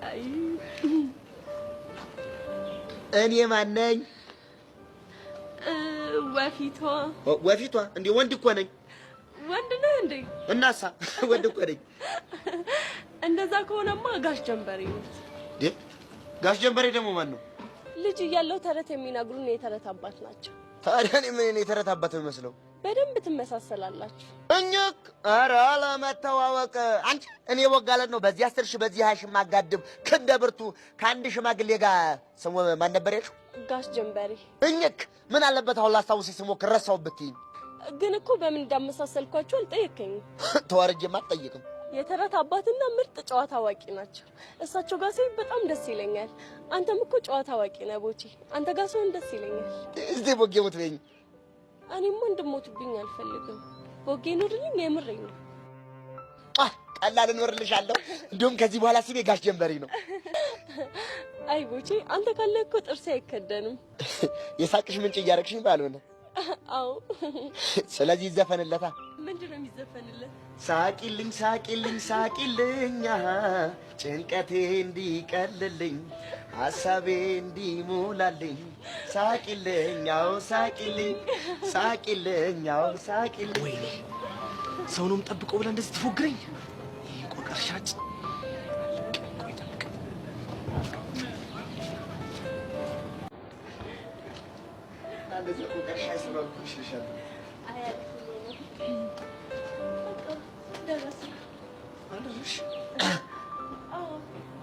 አይ። እኔ ማነኝ? ወፊቷ። ወፊቷ እንዴ? ወንድ እኮ ነኝ። ወንድ ነህ እንዴ? እናሳ ወንድ እኮ ነኝ። እንደዛ ከሆነማ ጋሽ ጀንበሬ ነው። እንዴ ጋሽ ጀንበሬ ደግሞ ማን ነው? ልጅ እያለሁ ተረት የሚነግሩን የተረት አባት ናቸው። ታዲያ እኔ ምን የተረት አባት የሚመስለው? በደንብ ትመሳሰላላችሁ። እኝክ ኧረ ለመተዋወቅ አንቺ እኔ ወጋለት ነው በዚህ 10,000 በዚህ 20,000 ማጋድም ክንደ ብርቱ ከአንድ ሽማግሌ ጋር ስሙ ማን ነበር ያልሽው? ጋሽ ጀንበሬ። እኝክ ምን አለበት አሁን ላስታውስሽ ስሞክር ረሳው ብትይኝ። ግን እኮ በምን እንዳመሳሰልኳቸው አልጠየከኝም። ተዋርጄማ አልጠይቅም። የተረት አባትና ምርጥ ጨዋታ አዋቂ ናቸው። እሳቸው ጋር ሲሆን በጣም ደስ ይለኛል። አንተም እኮ ጨዋታ አዋቂ ነህ ቦቼ። አንተ ጋር ሲሆን ደስ ይለኛል። እስቲ ቦጌ ሙት በይኝ። እኔማ እንድሞትብኝ አልፈልግም። ቦጌ ኑርልኝ፣ የምሬን ነው። ቀላል እኖርልሻለሁ። እንዲሁም ከዚህ በኋላ ስሜ ጋሽ ጀንበሬ ነው። አይ ቦቼ፣ አንተ ካለ እኮ ጥርሴ አይከደንም። የሳቅሽ ምንጭ እያደረግሽኝ ባልሆነ። አዎ። ስለዚህ ይዘፈንለታ። ምንድን ነው የሚዘፈንለት? ሳቂልኝ ሳቂልኝ ሳቂልኝ ጭንቀቴ እንዲቀልልኝ ሀሳቤ እንዲሞላልኝ ሳቂልኝ አዎ ሳቂልኝ ሳቂልኝ አዎ ሳቂልኝ። ወይኔ ሰው ነው የምጠብቀው ብላ እንደዚህ ትፎግረኝ። ይህ ቆቀር ሻጭ። ቆይ ጠብቅ።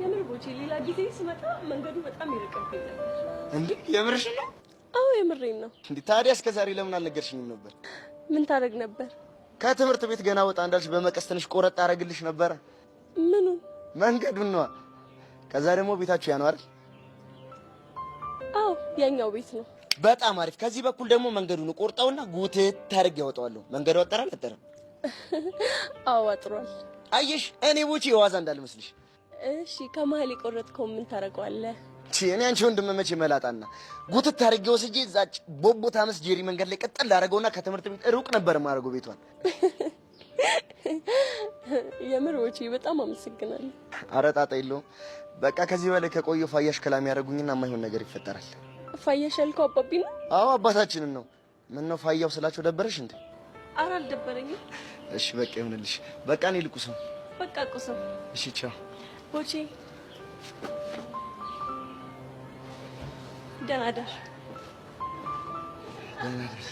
የምር ቦቼ፣ ሌላ ጊዜ ስመጣ መንገዱ በጣም ይርቅብኝ ነበር። እንዴ የምርሽ ነው? አዎ የምሬን ነው። እንዴ ታዲያ እስከ ዛሬ ለምን አልነገርሽኝም ነበር? ምን ታደርግ ነበር? ከትምህርት ቤት ገና ወጣ እንዳልሽ በመቀስ ትንሽ ቆረጥ አደረግልሽ ነበረ። ምኑን? መንገዱን ነዋ። ከዛ ደግሞ ቤታችሁ ያ ነው አይደል? አዎ ያኛው ቤት ነው። በጣም አሪፍ። ከዚህ በኩል ደግሞ መንገዱን ቆርጠውና ጉትት አድርጌ ያወጣዋለሁ። መንገዱ አጠረ አልአጠረም? አዎ አጥሯል። አየሽ፣ እኔ ቦቼ የዋዛ እንዳልመስልሽ። እሺ ከመሀል የቆረጥከው ምን ታደርገዋለህ? እኔ አንቺ ወንድም መቼ መላጣና ጉትት አድርጌ ወስጄ እዛች ቦቦ ታመስ ጄሪ መንገድ ላይ ቅጥል አደረገውና ከትምህርት ቤት ሩቅ ነበር የማደርገው ቤቷን። የምር ቦቼ በጣም አመሰግናለሁ። ኧረ ጣጣ የለውም። በቃ ከዚህ በላይ ከቆየሁ ፋያሽ ከላም ያደርጉኝና የማይሆን ነገር ይፈጠራል። ፋያሽ ያልከው አባቢ ነው? አዎ አባታችንን ነው። ምን ነው ፋያው ስላቸው ደበረሽ እንዴ? ኧረ አልደበረኝም። እሺ በቃ ይሁንልሽ። በቃ እኔ ልቁሰው። በቃ ቁሰው። እሺ ቻው ቦቼ፣ ደህና ደር። ደህና ደር።